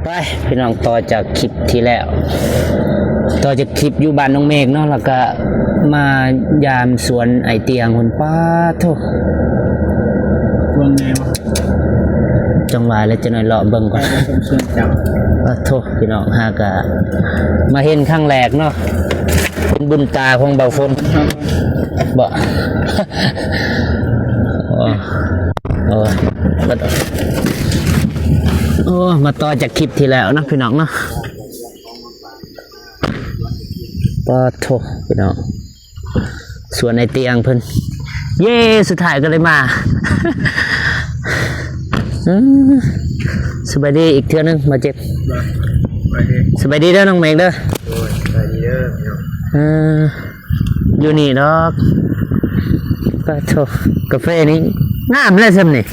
ໄປພີ່ນ້ອງ ຕໍ່ຈາກຄລິບທີ່ແລ້ວ ຕໍ່ຈາກຄລິບຢູ່ບ້ານນ້ອງເມກເນາະ ແລ້ວກະມາຢາມສວນອ້າຍຕຽງພຸ້ນ. ປາດໂທ້ ສວນໃຫຍ່ວະ ຈັ່ງວ່າແຫຼະ ຈັກໜ້ອຍເລາະເບິ່ງກ່ອນ. ປາດໂທ້ ພີ່ນ້ອງ ຫາກະມາເຫັນຄັ້ງແລກເນາະ ເປັນບຸນຕາຂອງບ່າວຝົນບໍ? ໂອ້ ໂອ້ ມາຕໍ່ຈາກຄລິບທີ່ແລ້ວເນາະ ພີ່ນ້ອງເນາະ. ປາດໂທ້ ພີ່ນ້ອງ ສວນອ້າຍຕຽງເພິ່ນ ເຢ້ ສຸດທ້າຍກໍໄດ້ມາ. ອືມ ສະບາຍດີອີກເທື່ອໜຶ່ງ ບາດເຈັບ. ສະບາຍດີເດີນ້ອງເມກເດີ. ໂອ້ຍ ສະບາຍດີເດີ ເອີ ຢູ່ນີ້ດອກ. ປາດໂທ້ ກາເຟນີ້ງາມແຫຼະຊ່ຳນີ້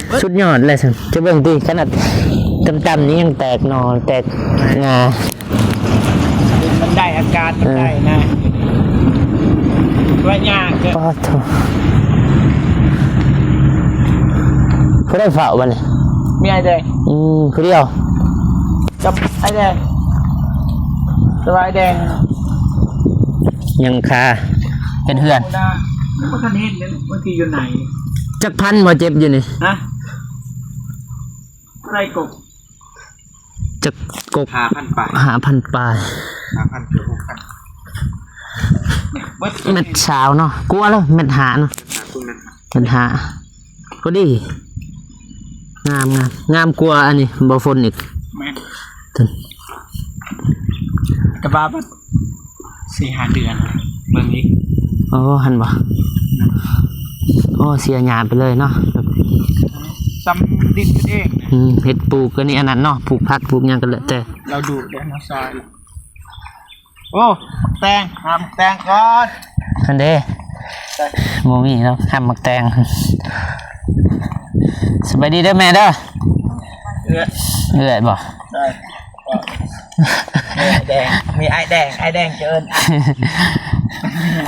ໂອ້ ສຸດຍອດແຫຼະຊ່ຳ. ຈະເບິ່ງຕິ ຂະໜາດຕ່ຳໆນີ້ຍັງແຕກໜໍ່ແຕກງາ. ມັນໄດ້ອາກາດ ມັນໄດ້ນະ ວ່າຍາກເກີນ. ປາດໂທ້ ຜູ້ໃດເຝົ້າບັດນີ້? ມີອ້າຍແດງ ອືມ ຜູ້ດຽວ ກັບອ້າຍແດງ ແຕ່ວ່າອ້າຍແດງຍັງຄາເຮັດເຮືອນ ຍັງບໍ່ທັນເຫັນເດ້ ບາງທີຢູ່ໃນ. ຈັກພັນບໍ່ເຈັບຢູ່ນີ້? ຮະ? ເທົ່າໃດກົບ? ຈັກກົບ? ຫ້າພັນປາຍ ຫ້າພັນປາຍ ຫ້າພັນ ເກືອບຫົກພັນ ເບິດ. ແມັດຊາວເນາະ ກວ່າແລ້ວ ແມັດຫ້າເນາະ ແມັດຫ້າ ພໍດີ. ງາມ ງາມ ງາມກວ່າອັນນີ້ບໍ່ຝົນອີກ. ແມ່ນ ແຕ່ວ່າ ສີ່ຫ້າເດືອນ ເບິ່ງອີກ. ໂອ້ ຫັ້ນບໍ່? ໂອ້ ເສຍຫຍ້າໄປເລີຍເນາະ ຊ່ຳດິນເພິ່ນເອງ. ອືມ ເຮັດປູກອັນນີ້ອັນນັ້ນເນາະ ປູກຜັກປູກຫຍັງກໍແລ້ວແຕ່. ລາວດູດແລ້ວມາຊອຍ. ໂອ້ ໝາກແຕງ ຫາໝາກແຕງກ່ອນ. ຫັ້ນເດ້ ບໍ່ມີແລ້ວ ຫາໝາກແຕງ. ສະບາຍດີເດີແມ່ເດີ. ເອື້ອຍ ເອື້ອຍບໍ່? ໃຊ່ ມີອ້າຍແດງ ມີອ້າຍແດງ ອ້າຍແດງຈະເອີ້ນ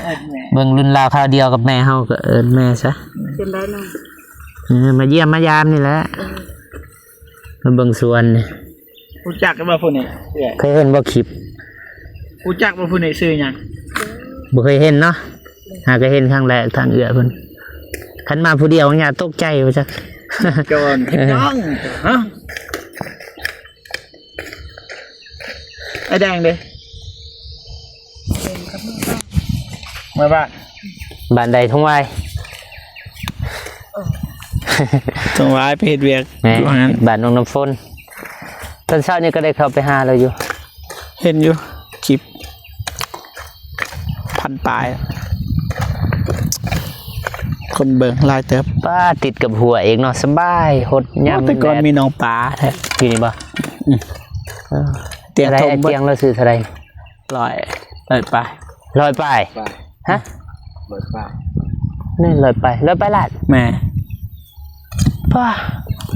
ເອີ້ນແມ່. ເບິ່ງລຸ້ນລາວຄາວດຽວກັບແມ່ເຮົາກໍເອີ້ນແມ່ຊະ. ເປັນໄດ້ນ້ອງ ເອີ ມາຢ້ຽມມາຢາມນີ້ແຫຼະ ເອີ ມາເບິ່ງສວນນີ້. ຮູ້ຈັກບໍ່ຜູ້ນີ້? ເອີ ເຄີຍເຫັນບໍ່ຄລິບ? ຮູ້ຈັກບໍ່ຜູ້ນີ້ຊື່ຫຍັງ? ບໍ່ເຄີຍເຫັນເນາະ ຫາກະເຫັນຄັ້ງແລກທາງເອື້ອຍເພິ່ນ. ຄັນມາຜູ້ດຽວຫຍັງຕົກໃຈວ່າຊັ້ນ ກ່ອນ ເອີ ນ້ອງ ຮະ? ອ້າຍແດງເດ້? ເມືອບ້ານ ເມືອບ້ານ. ບ້ານໃດ? ທົ່ງຫວາຍ ເອີ ທົ່ງຫວາຍ ໄປເຮັດວຽກ ແມ່ນ ຢູ່ຫັ້ນ ບ້ານໜອງນ້ຳຝົນ. ຕອນເຊົ້ານີ້ກໍໄດ້ເຂົ້າໄປຫາລາວຢູ່ ເຫັນຢູ່ຄລິບ ພັນປາຍ ຄົນເບິ່ງຫຼາຍເຕີບ. ປ້າ ຕິດກັບຫົວເອງເນາະ ສະບາຍ ຫົດຍາມ. ໂອ້ ແຕ່ກ່ອນມີໜອງປາແທ້ ຢູ່ນີ້ບໍ່? ອືມ ເອີ ຕຽງ ເທົ່າໃດ ຖົມເບິດ. ຕຽງລາວຊື້ເທົ່າໃດ? ຮ້ອຍ ຮ້ອຍປາຍ ຮ້ອຍປາຍ. ປາຍ ຮະ? ຮ້ອຍປາຍ ນີ້ຮ້ອຍປາຍ ຮ້ອຍປາຍລາດ. ແມ່ນ ປ້າ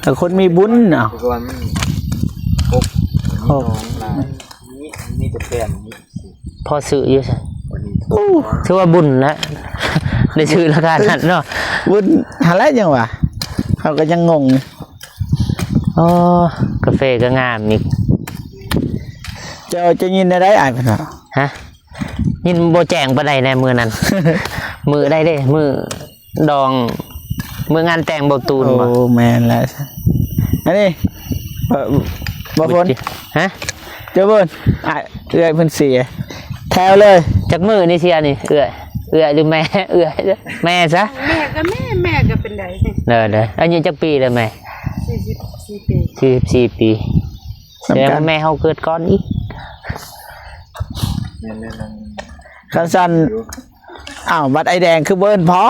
ແຕ່ຄົນມີບຸນເນາະ ແຕ່ກ່ອນມັນຫົກ ຫົກ ມີໜອງຫຼາຍ ມີ ມີແຕ່ແປນ ພໍຊື້ຢູ່ຊັ້ນ. ໂອ້ ຖືວ່າບຸນແຫຼະ ໄດ້ຊື້ລາຄານັ້ນເນາະ ບຸນຫັ້ນແຫຼະ. ຍັງວ່າ ເຮົາກໍຍັງງົງ. ອໍ ກາເຟກໍງາມອີກ. ເຈົ້າ ເຈົ້າຍິນແນວໃດ ອ້າຍເພິ່ນວ່າ? ຮະ? ຍິນບໍ່ແຈ້ງປານໃດແດ່ມື້ນັ້ນ ມື້ໃດເດ້ ມື້ດອງ ມື້ງານແຕ່ງເບົາຕູນ. ໂອ້ ບໍ່ ແມ່ນແລ້ວ ອັນນີ້ ເອີ ບໍ່ຝົນ. ຮະ? ເຈົ້າເບິ່ງ ອ້າຍ ເອື້ອຍເພິ່ນເສຍແຖວເລີຍ. ຈັກມື້ນີ້ເສຍນີ້ ເອື້ອຍ ເອື້ອຍຫຼືແມ່? ເອື້ອຍ ແມ່ຊະ. ແມ່ກໍແມ່ ແມ່ກໍເປັນໄດ. ເດີໆ ອາຍຸຈັກປີແລ້ວແມ່? ສີ່ສິບສີ່ປີ ສີ່ສິບສີ່ປີ. ສຳຄັນ ແມ່ເຮົາເກີດກ່ອນອີກ. ຄັນຊັ້ນ ອ້າວ ບັດອ້າຍແດງຄືບໍ່ເອີ້ນພໍ່?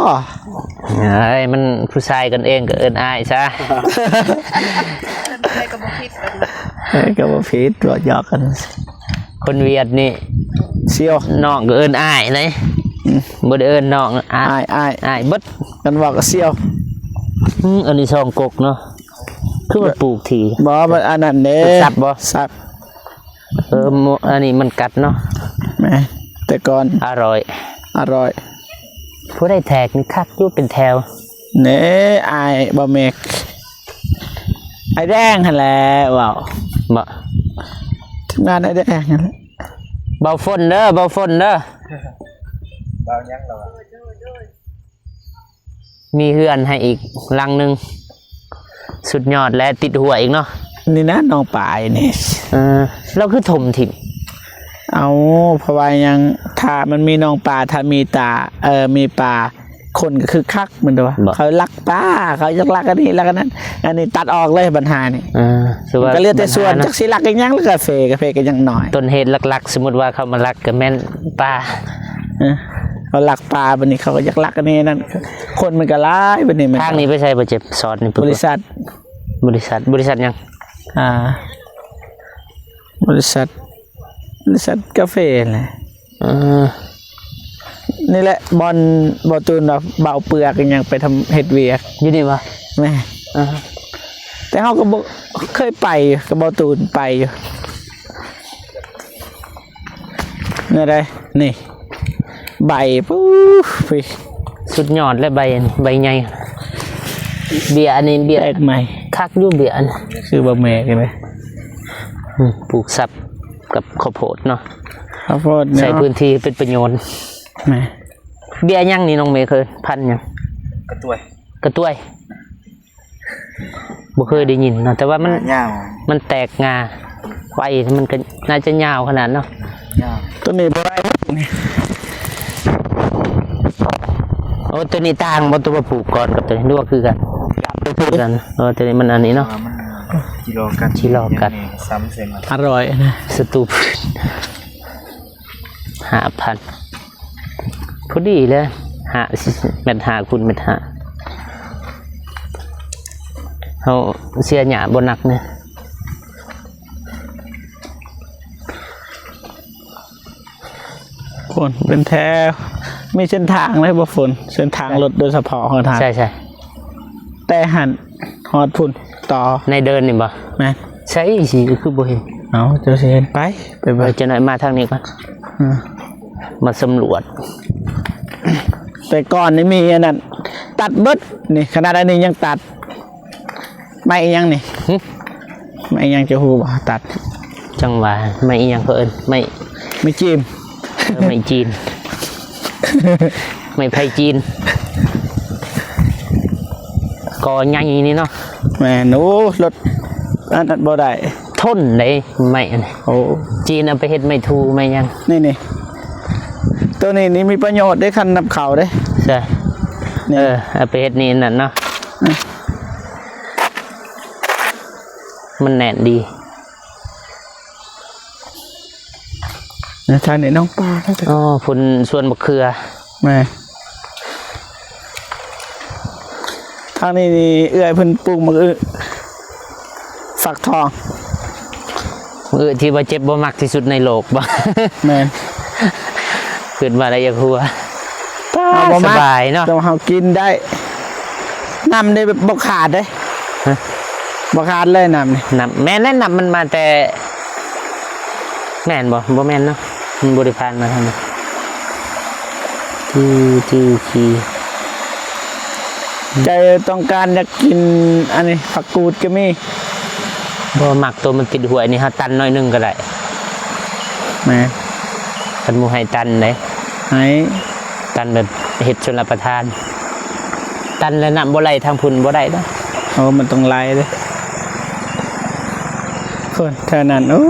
ເອີຍ ມັນຜູ້ຊາຍກັນເອງກໍເອີ້ນອ້າຍຊະ. ເອີ້ນອ້າຍກໍບໍ່ຜິດກັນ. ເອີ ກໍບໍ່ຜິດ ເວົ້າຫຍອກກັນ. ຄົນຫວຽດນີ້ ສ່ຽວ ນ້ອງກໍເອີ້ນອ້າຍເດ້. ອືມ ບໍ່ໄດ້ເອີ້ນນ້ອງ ອ້າຍ ອ້າຍ ອ້າຍ ອ້າຍເບິດ. ຄັນເວົ້າກໍສ່ຽວ. ອືມ ອັນນີ້ຊ່ອງກົກເນາະ. ຄືວ່າປູກຖີ່ ບໍ່ ມັນອັນນັ້ນເດ້ ສັບບໍ່? ສັບ. ເອີ ໂມ ອັນນີ້ມັນກັດເນາະ. ແມ່ນ ແຕ່ກ່ອນ ອະຮ່ອຍ ອະຮ່ອຍ. ຜູ້ໃດແທກນີ້ຄັກຢູ່ເປັນແຖວ. ເນ ອ້າຍບໍ່ແມັກ ອ້າຍແດງຫັ້ນແຫຼະເວົ້າ. ບໍ່ ທຳງານໄດ້ແດ່ນັ້ນແຫຼະ. ເບົາຝົນເດີ ເບົາຝົນເດີ. ເບົາຫຍັງລະວະ? ມີເຮືອນໃຫ້ອີກຫຼັງໜຶ່ງ ສຸດຍອດ ແລະ ຕິດຫ້ວຍອີກເນາະ. ນີ້ນະ ນ້ອງປາຍນີ້ ເອີ ລາວຄືຖົມຖິ້ມ? ເອົາ ເພາະວ່າຫຍັງ ຖ້າມັນມີນ້ອງປາ ຖ້າມີຕາ ເອີ ມີປາ ຄົນກໍຄຶກຄັກ ແມ່ນບໍ່? ເຂົາລັກປາ ເຂົາຢາກລັກອັນນີ້ລັກອັນນັ້ນ ອັນນີ້ຕັດອອກເລີຍບັນຫານີ້. ເອີ ຄືວ່າ ກໍເຫຼືອແຕ່ສວນ ບັນຫາເນາະ ຈັກຊິລັກອີຫຍັງ ແລ້ວກາເຟ ກາເຟກໍຍັງໜ້ອຍ. ຕົ້ນເຫດຫຼັກໆ ສົມມຸດວ່າເຂົາມາລັກກໍແມ່ນປາ ເອີ ເຂົາລັກປາ ບັດນີ້ເຂົາກໍຢາກລັກອັນນີ້ນັ້ນ ຄົນມັນກໍຫຼາຍບັດນີ້. ທາງນີ້ໄປໃສບໍ່ເຈັບ? ສອດນີ້ ບໍລິສັດ ບໍລິສັດ ບໍລິສັດຫຍັງ? ອ່າ ບໍລິສັດ ບໍລິສັດກາເຟຫັ້ນແຫຼະ. ເອີ ນີ້ແຫຼະບ່ອນບໍ່ຕູນວ່າເບົາເປືອກອີຫຍັງໄປທຳ ເຮັດວຽກຢູ່ນີ້ຫວາ? ແມ່ນ ເອີ ແຕ່ເຮົາກໍບໍ່ເຄີຍໄປ ກັບເບົາຕູນໄປຢູ່. ແນວໃດ? ນີ້ ໃບ ປູ້ ພີ່ ສຸດຍອດແລະ ໃບ ໃບໃຫຍ່. ເບ້ຍອັນນີ້ເບ້ຍ ແປກໃໝ່ ຄັກຢູ່ເບ້ຍອັນນີ້ ຄືວ່າແມ່ກັນເລີຍ. ອືມ ປູກສັບກັບເຂົ້າໂພດເນາະ ເຂົ້າໂພດເນາະ ໃຊ້ພື້ນທີ່ເປັນປະໂຫຍດ. ແມ່ນ ເບ້ຍຫຍັງນີ້ນ້ອງເມ ເອີ້ນພັນຫຍັງ? ກະຕ້ວຍ ກະຕ້ວຍ. ບໍ່ເຄີຍໄດ້ຍິນເນາະ ແຕ່ວ່າມັນ ງາຍາວ ມັນແຕກງ່າໄວ ມັນກໍໜ້າຈະຍາວຂະໜາດເນາະ. ຍາວ ຕົວນີ້ບໍ່ໄດ້ ໂອ້ ຕົວນີ້ຕ່າງບໍ່? ຕົວວ່າປູກກ່ອນກັບຕົວນີ້ ຫຼືວ່າຄືກັນ? ຄືກັນ. ເອີ ຕົວນີ້ມັນອັນນີ້ເນາະ ມັນຈີລໍກັນ ຈີລໍກັນ ຊ້ຳໃສ່ມັນ ອະຮ່ອຍນະ ສະຕູພືດ. ຫ້າພັນ ພໍດີເລີຍ ຫ້າ ແມັດຫ້າຄູນແມັດຫ້າ ເຮົາເສຍຫຍ້າບໍ່ໜັກເນາະ. ໂອ້ ເປັນແຖວ ມີເສັ້ນທາງເລີຍບໍ່ຝົນ? ເສັ້ນທາງ ໃຊ່ ລົດໂດຍສະເພາະຂອງທ່ານ ໃຊ່ໆ ແຕ່ຫັ້ນ ຮອດພຸ້ນຕໍ່ ໃນເດີ່ນນີ້ບໍ່? ແມ່ນ. ໃສຊິຄືບໍ່ເຫັນ? ເອົາ ເຈົ້າຊິເຫັນໄປ ໄປເບິ່ງ ເອີ ຈັກໜ້ອຍມາທາງນີ້ກ່ອນ ເອີ ມາສຳຫຼວດ. ແຕ່ກ່ອນນີ້ມີອັນນັ້ນ ຕັດເບິດນີ້ ຂະໜາດອັນນີ້ຍັງຕັດ. ໄມ້ອີຫຍັງນີ້? ຫຶ? ໄມ້ອີຫຍັງ ເຈົ້າຮູ້ບໍ່? ຕັດ ຈັ່ງວ່າ ໄມ້ອີຫຍັງເຂົາເອີ້ນ? ໄມ້ ໄມ້ຈີນ ເອີ ໄມ້ຈີນ ໄມ້ໄຜ່ຈີນ ກໍໃຫຍ່ນີ້ເນາະ. ແມ່ນ. ໂອ້ ລົດອັນນັ້ນບໍ່ໄດ້ ທົນເດ້ໄມ້ອັນນີ້. ໂອ້ ຈີນເອົາໄປເຮັດໄມ້ຖູໄມ້ຫຍັງ ນີ້ໆ ໂຕນີ້ນີ້ມີປະໂຫຍດເດ້ ຄັນນຳເຂົ້າເດ້. ໃຊ່ ນີ້ ເອີ ເອົາໄປເຮັດນີ້ນັ້ນເນາະ ອືມ ມັນແໜ້ນດີ. ໃນທາງນີ້ນ້ອງປາ ອໍ ພຸ້ນສວນບັກເຂືອ. ແມ່ນ. ທາງນີ້ນີ້ເອື້ອຍເພິ່ນປູກໝາກອຶ ຟັກທອງ ໝາກອຶທີ່ວ່າເຈັບບໍ່ມັກທີ່ສຸດໃນໂລກບໍ່? ແມ່ນ. ຂຶ້ນມາແລ້ວຢາກຫົວ ເຮົາບໍ່ມັກ ສະບາຍເນາະ ແຕ່ວ່າເຮົາກິນໄດ້. ນ້ຳນີ້ແບບບໍ່ຂາດເດ້. ຮະ? ບໍ່ຂາດເລີຍນ້ຳນີ້. ນ້ຳ ແມ່ນແຫຼະ ນ້ຳມັນມາແຕ່ ແມ່ນບໍ່? ບໍ່ແມ່ນເນາະ ມັນບໍ່ໄດ້ຜ່ານມາທາງນີ້. ໃຈຕ້ອງການຢາກກິນອັນນີ້ ຜັກກູດກໍມີ. ບໍ່ມັກໂຕມັນຕິດຫ້ວຍນີ້ ເຮົາຕັນໜ້ອຍໜຶ່ງກໍໄດ້. ແມ່ນ. ຄັນບໍ່ໃຫ້ຕັນເດ້. ໃຫ້ ຕັນແບບເຮັດຊົນລະປະທານ ຕັນແລ້ວນ້ຳບໍ່ໄຫຼທາງພຸ້ນບໍ່ໄດ້ເດ້. ໂອ້ ມັນຕ້ອງໄຫຼເດ້ ຄົນແຖວນັ້ນ. ໂອ້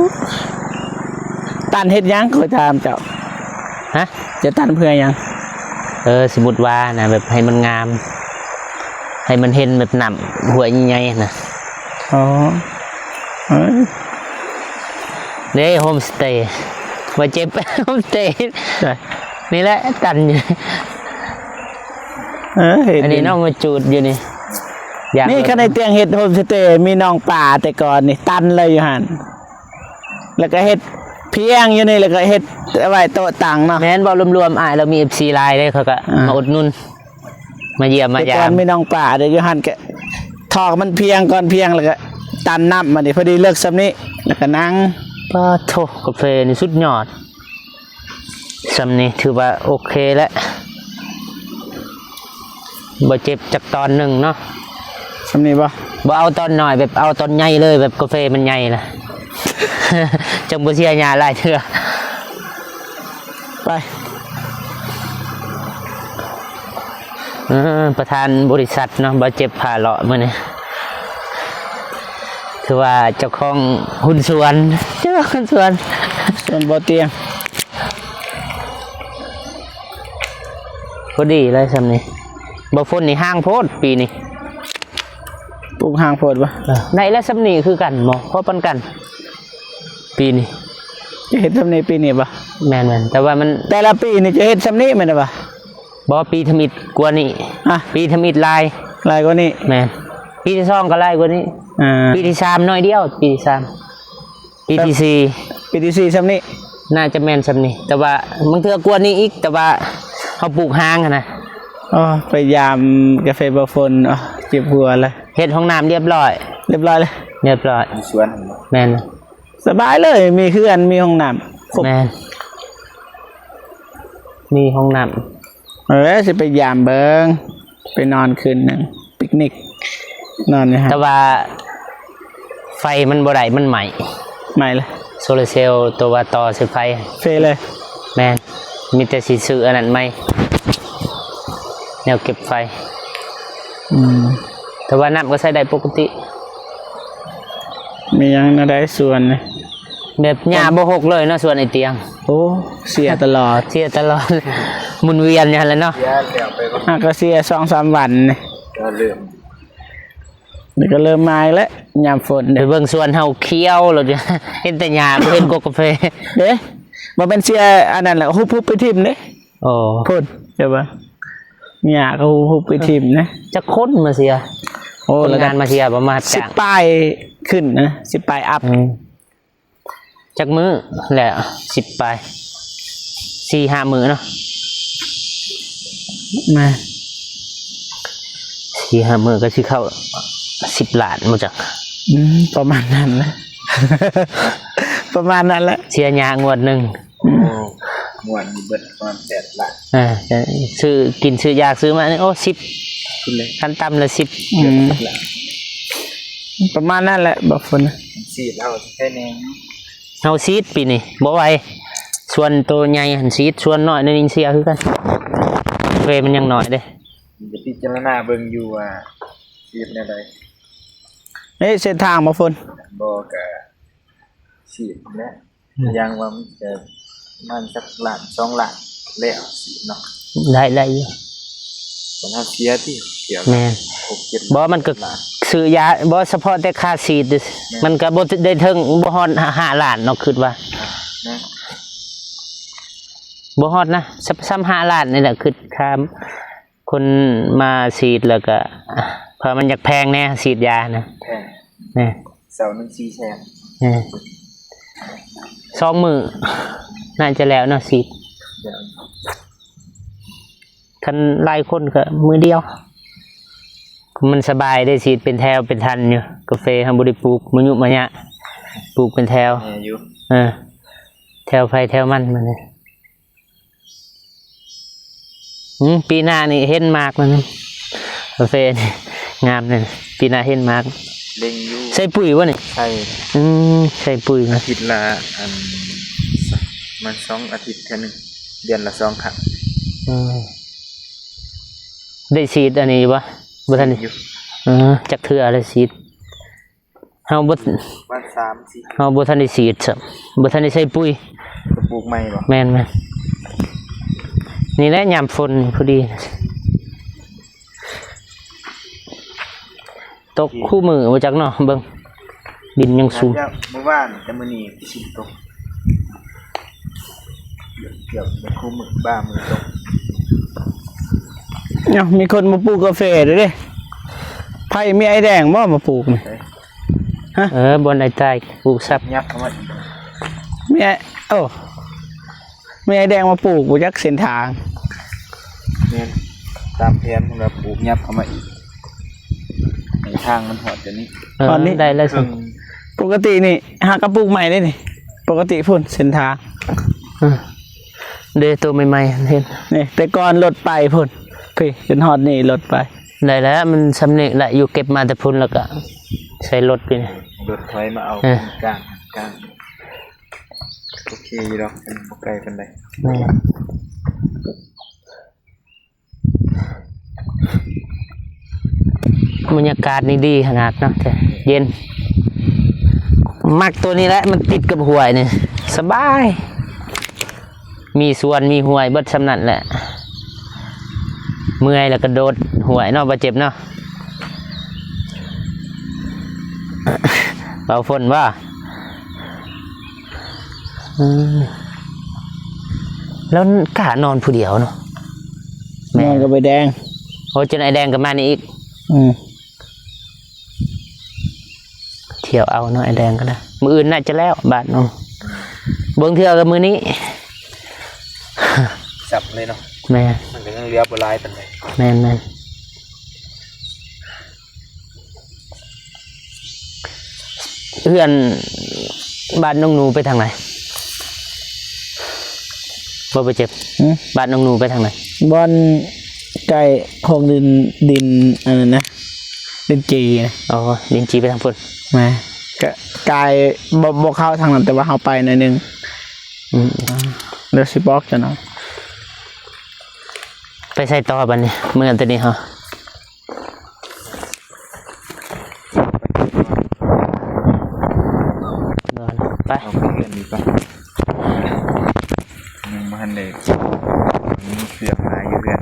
ຕັນເຮັດຫຍັງ ຂ້ອຍຖາມເຈົ້າ? ຮະ? ຈະຕັນເພື່ອຫຍັງ? ເອີ ສົມມຸດວ່ານະ ແບບໃຫ້ມັນງາມ ໃຫ້ມັນເຫັນແບບນ້ຳຫ້ວຍໃຫຍ່ໆນະ. ອໍ ເອີ ເດ້ ໂຮມສະເຕ ມາເຈັບໂຮມສະເຕ ນີ້ແຫຼະຕັນຢູ່. ເອີ ເຫັນ ອັນນີ້ນ້ອງມາຈູດຢູ່ນີ້ ຢາກ ນີ້ ຄັນໄດ້ຕຽງເຮັດໂຮມສະເຕ ມີນ້ອງປາແຕ່ກ່ອນນີ້ ຕັນເລີຍຢູ່ຫັ້ນ ແລ້ວກໍເຮັດພຽງຢູ່ນີ້ ແລ້ວກໍເຮັດໄວ້ໂຕະຕັ່ງເນາະ. ແມ່ນ ເວົ້າລວມໆ ອ້າຍລາວມີເອັຟຊີຫຼາຍເດ້ ເຂົາກໍ ອ່າ ມາອຸດໜູນ ມາຢ້ຽມມາຢາມ. ແຕ່ກ່ອນມີນ້ອງປາເດ້ ຢູ່ຫັ້ນກະຖອກມັນພຽງກ່ອນ ພຽງແລ້ວກະຕັນນ້ຳ ບັດນີ້ພໍດີເລິກສ່ຳນີ້ ແລ້ວກະນັ່ງ. ປາໂທ້ ກາເຟນີ້ສຸດຍອດ ສ່ຳນີ້ຖືວ່າໂອເຄແລ້ວ ບໍ່ເຈັບຈັກຕອນໜຶ່ງເນາະ. ສ່ຳນີ້ບໍ່? ບໍ່ເອົາຕອນນ້ອຍ ແບບເອົາຕອນໃຫຍ່ເລີຍ ແບບກາເຟມັນໃຫຍ່ລະ. ຈັ່ງບໍ່ເສຍຫຍ້າຫຼາຍເທື່ອ. ໄປ ເອີ ປະທານບໍລິສັດເນາະ ບ່າວເຈັບພາເລາະມື້ນີ້ ຄືວ່າເຈົ້າຂອງຫຸ້ນສ່ວນ ເຈົ້າຂອງຫຸ້ນສ່ວນ ສ່ວນບໍ່ຕຽງ ພໍດີເລີຍຊ່ຳນີ້. ບໍ່ຝົນນີ້ຫ່າງໂພດປີນີ້ ປູກຫ່າງໂພດບໍ່? ເອີ ໄດ້ແລ້ວຊ່ຳນີ້ຄືກັນບໍ່? ພໍປານກັນປີນີ້ ຈະເຮັດຊ່ຳນີ້ປີນີ້ບໍ່? ແມ່ນໆ ແຕ່ວ່າມັນ ແຕ່ລະປີນີ້ຈະເຮັດຊ່ຳນີ້ແມ່ນບໍ່? ບໍ່ ປີທຳອິດກວ່ານີ້ ຮະ? ປີທຳອິດຫຼາຍ ຫຼາຍກວ່ານີ້ ແມ່ນ ປີທີສອງກໍຫຼາຍກວ່ານີ້ ອ່າ ປີທີສາມໜ້ອຍດຽວ ປີທີສາມ ປີທີສີ່ ປີທີສີ່ຊ່ຳນີ້ ໜ້າຈະແມ່ນຊ່ຳນີ້ ແຕ່ວ່າບາງເທື່ອກວ່ານີ້ອີກ ແຕ່ວ່າເຮົາປູກຫ່າງຫັ້ນນະ. ອໍ ໄປຢາມກາເຟບໍ່ຝົນ ອໍ ເຈັບຫົວລະ ເຮັດຫ້ອງນ້ຳລຽບຮ້ອຍ ລຽບຮ້ອຍລະ ລຽບຮ້ອຍ ຢູ່ສວນ ແມ່ນ ສະບາຍເລີຍ ມີເຮືອນ ມີຫ້ອງນ້ຳຄົບ ແມ່ນ ມີຫ້ອງນ້ຳ ເອີ ຊິໄປຢາມເບິ່ງ ໄປນອນຄືນໜຶ່ງ ປິກນິກ ນອນຢູ່ຫັ້ນ ແຕ່ວ່າໄຟມັນບໍ່ໄດ້ ມັນໄໝ້ ໄໝ້ລະ ໂຊລາເຊວ ຕົວວ່າຕໍ່ໃສ່ໄຟ ເຟເລີຍ ແມ່ນ ມີແຕ່ຊິຊື້ອັນນັ້ນໃໝ່ ແນວເກັບໄຟ ອືມ ແຕ່ວ່ານ້ຳກໍໃຊ້ໄດ້ປົກກະຕິ. ມີຫຍັງແນວໃດສວນນີ້? ແບບຫຍ້າບໍ່ຮົກເລີຍເນາະ ສວນໄອ້ຕຽງ ໂອ້ ເສຍຕະຫຼອດ ເສຍຕະຫຼອດ ໝູນວຽນຢູ່ຫັ້ນແຫຼະເນາະ ຫາກະເສຍສອງສາມວັນນີ້ ກໍເລີ່ມ ນີ້ກໍເລີ່ມມາອີກແລ້ວ ຍາມຝົນ ໄປເບິ່ງສວນເຮົາຂຽວໂລດ ເຫັນແຕ່ຫຍ້າ ບໍ່ເຫັນກົກກາເຟເດ້ ບໍ່ແມ່ນເສຍອັນນັ້ນແຫຼະ ຮຸບໆໄປຖິ້ມເດ້. ໂອ້ ພຸ້ນ ເຫັນບໍ່ ຫຍ້າກໍຮຸບໆໄປຖິ້ມນະ ຈັກຄົນມາເສຍ? ໂອ້ ຄົນງານມາເສຍບໍ່ ມາຮັບຈ້າງ ສິບປາຍຂຶ້ນນະ ສິບປາຍອັບ ອືມ ຈັກມື້ແລ້ວ ສິບປາຍ ສີ່ຫ້າມື້ເນາະ ມາ ສີ່ຫ້າມື້ກໍຊິເຂົ້າສິບລ້ານບໍ່ຈັກ ອືມ ປະມານນັ້ນແຫຼະ ປະມານນັ້ນແຫຼະ ເສຍຫຍ້າງວດໜຶ່ງ ອືມ ໂອ້ ງວດນີ້ເບິດປະມານແປດລ້ານ ອ່າ ຊື້ກິນຊື້ຢາຊື້ມານີ້ ໂອ້ ສິບ ກິນເລີຍ ຂັ້ນຕ່ຳລະສິບ ອືມ ປະມານນັ້ນແຫຼະ ບໍ່ຝົນ ສີດເອົາແທ້ແນ່ ເຮົາສີດປີນີ້ບໍ່ໄຫວ ສວນໂຕໃຫຍ່ຫັ້ນສີດ ສວນນ້ອຍໜ້ອຍໜຶ່ງເສຍຄືກັນ ເວມັນຍັງນ້ອຍເດ້ ຈະພິຈາລະນາເບິ່ງຢູ່ວ່າສີດແນວໃດ ເອີ ເສັ້ນທາງບໍ່ຝົນ ບໍ່ກະສີດແຫຼະ ອືມ ຢ່າງວ່າມັນຈະປະມານຈັກລ້ານສອງລ້ານແລ້ວສີດເນາະ ໄດ້ ໄດ້ຢູ່ ບັນຫາເສຍຕິ ເສຍ ແມ່ນ ຫົກເຈັດ ບໍ່ ມັນກໍຊື້ຢາ ບໍ່ ສະເພາະແຕ່ຄ່າສີດ ແມ່ນ ມັນກໍບໍ່ໄດ້ເຖິງ ບໍ່ຮອດຫ້າລ້ານເນາະ ຄິດວ່າ ແມ່ນ ບໍ່ຮອດນະ ສ່ຳ ສ່ຳຫ້າລ້ານນີ້ແຫຼະ ຄິດຄ່າຄົນມາສີດ ແລ້ວກໍ ເພາະມັນຢາກແພງແດ່ ສີດຢານະ ແພງ ແມ່ນ ເສົາໜຶ່ງສີ່ແສນ ເອີ ສອງມື້ໜ້າຈະແລ້ວເນາະ ສີດ ຄັນຫຼາຍຄົນກໍມື້ດຽວ ມັນສະບາຍເດ້ ສີດເປັນແຖວເປັນທັນຢູ່ ກາເຟເຮົາບໍ່ໄດ້ປູກມາຍຸມາຍະ ປູກເປັນແຖວ ແນ່ຢູ່ ເອີ ແຖວໃຜແຖວມັນ ມື້ນີ້ ອືມ ປີໜ້ານີ້ເຫັນໝາກມັນ ກາເຟນີ້ງາມແນ່ ປີໜ້າເຫັນໝາກ ເລັງຢູ່ ໃສ່ປຸ໋ຍບໍ່ນີ້? ໃສ່ ອືມ ໃສ່ປຸ໋ຍ ອາທິດລະ ອັນ ປະມານສອງອາທິດເທື່ອໜຶ່ງ ເດືອນລະສອງຄັ້ງ ອືມ ໄດ້ສີດອັນນີ້ຢູ່ບໍ່? ບໍ່ທັນ ສີດຢູ່ ເອີ ຈັກເທື່ອລະສີດ? ເຮົາບໍ່ ປະມານສາມສີ່ ເຮົາບໍ່ທັນໄດ້ສີດຊ້ຳ ບໍ່ທັນໄດ້ໃສ່ປຸ໋ຍ ກະປູກໃໝ່ບໍ່? ແມ່ນໆ ນີ້ແຫຼະຍາມຝົນພໍດີ ຕົກຄູ່ມື້ບໍ່ຈັກເນາະ ເບິ່ງ ດິນຍັງຊຸ່ມ ເມື່ອວານ ແຕ່ມື້ນີ້ຊິຕົກ ເກືອບ ເກືອບ ເກືອບຄູ່ມື້ ບາງມື້ຕົກ ເອົ້າ ມີຄົນມາປູກກາເຟເດ້ ໃຜ ມີອ້າຍແດງບໍ່ມາປູກນີ້? ຮະ ເອີ ບ່ອນອ້າຍຕາຍປູກສັບ ຫຍັບເຂົ້າມາອີກ ມີອ້າຍ ໂອ້ ມີອ້າຍແດງມາປູກບໍ່ຈັກເສັ້ນທາງ ແມ່ນ ຕາມແຜນເພິ່ນວ່າປູກຫຍັບເຂົ້າມາອີກ ໃຫ້ທາງມັນຮອດຈາກນີ້ ເອີ ຮອດນີ້ ໄດ້ແລ້ວ ເຄິ່ງ ປົກກະຕິນີ້ຫາກະປູກໃໝ່ເດ້ນີ້ ປົກກະຕິພຸ້ນເສັ້ນທາງ ເອີ ເດ້ ໂຕໃໝ່ໆ ເຫັນ ນີ້ ແຕ່ກ່ອນລົດໄປພຸ້ນ ພີ້ ຈົນຮອດນີ້ລົດໄປ ໄດ້ແລ້ວ ມັນຊ່ຳນີ້ແຫຼະ ຢູ່ເກັບມາແຕ່ພຸ້ນ ແລ້ວກະໃສ່ລົດຢູ່ນີ້ ລົດຖອຍມາເອົາ ເອີ ກາງ ກາງ ໂອເຄຢູ່ດອກ ມັນບໍ່ໄກປານໃດ. ແມ່ນ. ບັນຍາກາດນີ້ດີຂະໜາດເນາະ ເຢັນ. ມັກໂຕນີ້ແຫຼະ ມັນຕິດກັບຫ້ວຍນີ້ ສະບາຍ. ມີສວນມີຫ້ວຍເບິດຊ່ຳນັ້ນແຫຼະ. ເມື່ອຍແລ້ວກະໂດດຫ້ວຍເນາະ ບໍ່ເຈັບເນາະ. ເວົ້າຝົນບໍ່? ອືມ ແລ້ວກ້ານອນຜູ້ດຽວເນາະ. ແມ່ນ ນອນກັບໄອ້ແດງ. ໂອ້ ຈົນໄອ້ແດງກໍມານີ້ອີກ. ອືມ ທ່ຽວເອົາເນາະ ໄອ້ແດງກໍໄດ້. ມື້ອື່ນໜ້າຈະແລ້ວບາດເນາະ ບາງເທື່ອກໍມື້ນີ້ ສັບເລີຍເນາະ. ແມ່ນ ມັນກໍຍັງເຫຼືອບໍ່ຫຼາຍປານໃດ. ແມ່ນໆ. ເຮືອນບ້ານນ້ອງໜູໄປທາງໃດ? ບໍ່ໄປເຈັບ. ຫື? ບ້ານນ້ອງໜູໄປທາງໃດ? ບ່ອນໃກ້ໂຄກດິນ ດິນອັນນັ້ນນະ ດິນຈີນະ. ອໍ ດິນຈີໄປທາງພຸ້ນ. ແມ່ນ ກະກາຍ ບໍ່ ບໍ່ເຂົ້າທາງນັ້ນ ແຕ່ວ່າເຮົາໄປໜ້ອຍໜຶ່ງ. ອືມ ດຽວຊິບອກເຈົ້າເນາະ. ໄປໃສຕໍ່ບັດນີ້? ເມືອແຕ່ນີ້ເຮົາ ໄປ ເອົາໄປເຮືອນນີ້ກ່ອນ. ຍັງບໍ່ທັນໄດ້ ມີເຄື່ອງຫຼາຍຢູ່ເຮືອນ.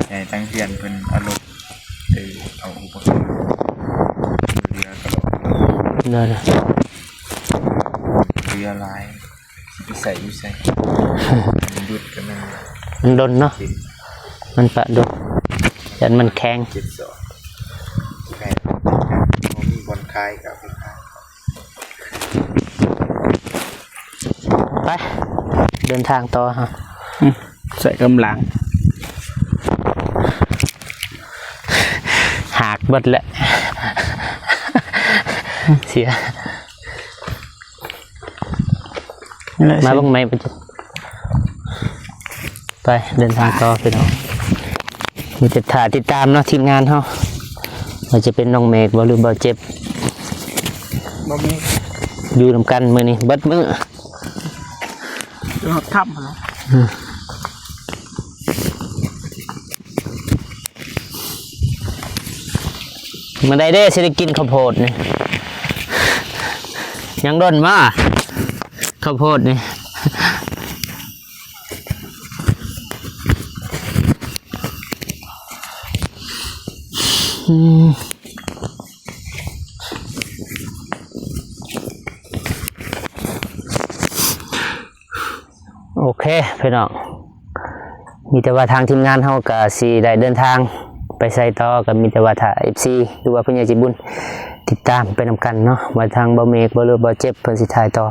ໃຫ້ທາງເຮືອນເພິ່ນເອົາລົດໄປເອົາອຸປະກອນ ເຫຼືອກໍດອກ ເຫຼືອຫຼາຍ. ຊິໄປໃສ່ຢູ່ໃສ? ມັນຢຸດກັນນັ້ນ ມັນດົນເນາະ. ມັນປະດົນ ຢ້ານມັນແຂງ. ເຈັດສອງ ບໍ່ມີບ່ອນຂາຍກໍເອົາໄປຂາຍ. ໄປ ເດີນທາງຕໍ່ເຮົາ. ອືມ ໃສ່ກຳລັງ ຫາກເບິດແຫຼະ ເສຍ. ມາເບິ່ງໃໝ່ ໄປເດີນທາງຕໍ່ພີ່ນ້ອງ. ມີແຕ່ຖ້າຕິດຕາມເນາະ ທີມງານເຮົາ ວ່າຈະເປັນນ້ອງເມກບໍ່ ຫຼື ບໍ່ເຈັບ ບໍ່ມີ ຢູ່ນຳກັນມື້ນີ້ເບິດມື້ ຮອດຄ່ຳແລ້ວ. ມື້ໃດເດ້ຊິໄດ້ກິນເຂົ້າໂພດນີ້? ຍັງດົນມາ ເຂົ້າໂພດນີ້. ອືມ ໂອເຄພີ່ນ້ອງ ມີແຕ່ວ່າທາງທີມງານເຮົາກະຊິໄດ້ເດີນທາງໄປໃສຕໍ່ ກະມີແຕ່ວ່າຖ້າເອັຟຊີ ຫຼືວ່າຜູ້ໃຫຍ່ໃຈບຸນຕິດຕາມໄປນຳກັນເນາະ ວ່າທາງບ່າວເມກ ບ່າວເລີບ ບ່າວເຈັບ ເພິ່ນຊິຖ່າຍຕໍ່.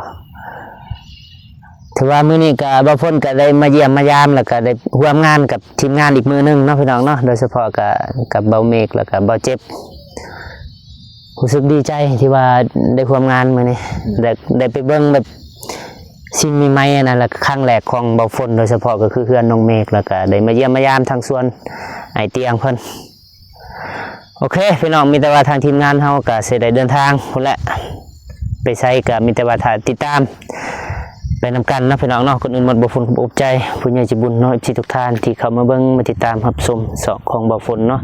ຖືວ່າມື້ນີ້ກະບ່າວຝົນກະໄດ້ມາຢ້ຽມມາຢາມ ແລ້ວກະໄດ້ຮ່ວມງານກັບທີມງານອີກມື້ໜຶ່ງເນາະ ພີ່ນ້ອງເນາະ ໂດຍສະເພາະກະກັບບ່າວເມກ ແລ້ວກະບ່າວເຈັບ. ຮູ້ສຶກດີໃຈທີ່ວ່າໄດ້ຮ່ວມງານມື້ນີ້ ໄດ້ ໄດ້ໄປເບິ່ງແບບສິ່ງໃໝ່ໆ ອັນນັ້ນລະ ຄັ້ງແລກຂອງບ່າວຝົນ ໂດຍສະເພາະກໍຄືເຮືອນນ້ອງເມກ ແລ້ວກໍໄດ້ມາຢ້ຽມມາຢາມທາງສວນອ້າຍຕຽງເພິ່ນ. ໂອເຄພີ່ນ້ອງ ມີແຕ່ວ່າທາງທີມງານເຮົາກໍຊິໄດ້ເດີນທາງພຸ້ນແຫຼະ ໄປໃສກໍມີແຕ່ວ່າຖ້າຕິດຕາມ ໄປນຳກັນເນາະພີ່ນ້ອງເນາະ. ກ່ອນອື່ນໝົດ ບ່າວຝົນຂອບໃຈຜູ້ໃຫຍ່ໃຈບຸນເນາະ ເອັຟຊີທຸກທ່ານທີ່ເຂົ້າມາເບິ່ງ ມາຕິດຕາມຮັບຊົມຊ່ອງຂອງບ່າວຝົນເນາະ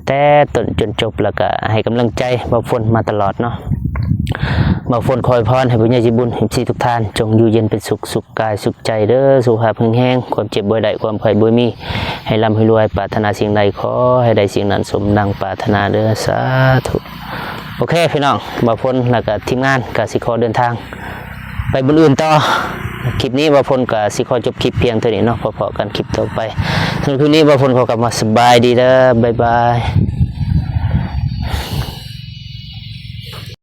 ແຕ່ຕົ້ນຈົນຈົບ ແລ້ວກະໃຫ້ກຳລັງໃຈບ່າວຝົນມາຕະຫຼອດເນາະ. ບ່າວຝົນຂໍອວຍພອນໃຫ້ຜູ້ໃຫຍ່ໃຈບຸນ ເອັຟຊີທຸກທ່ານ ຈົ່ງຢູ່ເຢັນເປັນສຸກ ສຸກກາຍສຸກໃຈເດີ ສຸຂະພາບແຂງແຮງ ຄວາມເຈັບບໍ່ໃຫ້ໄດ້ ຄວາມໄຂ້ບໍ່ໃຫ້ມີ ໃຫ້ລ່ຳໃຫ້ລວຍ ປາດຖະໜາສິ່ງໃດຂໍໃຫ້ໄດ້ສິ່ງນັ້ນ ສົມດັ່ງປາດຖະໜາເດີ ສາທຸ. ໂອເຄພີ່ນ້ອງ ບ່າວຝົນ ແລ້ວກະທີມງານກະຊິຂໍເດີນທາງ ໄປບ່ອນອື່ນຕໍ່. ຄລິບນີ້ບ່າວຝົນກໍຊິຂໍຈົບຄລິບພຽງເທົ່ານີ້ເນາະ ພໍ້ໆກັນຄລິບຕໍ່ໄປ. ສຳລັບຄລິບນີ້ບ່າວຝົນຂໍກັບວ່າສະບາຍດີເດີ ບາຍບາຍ.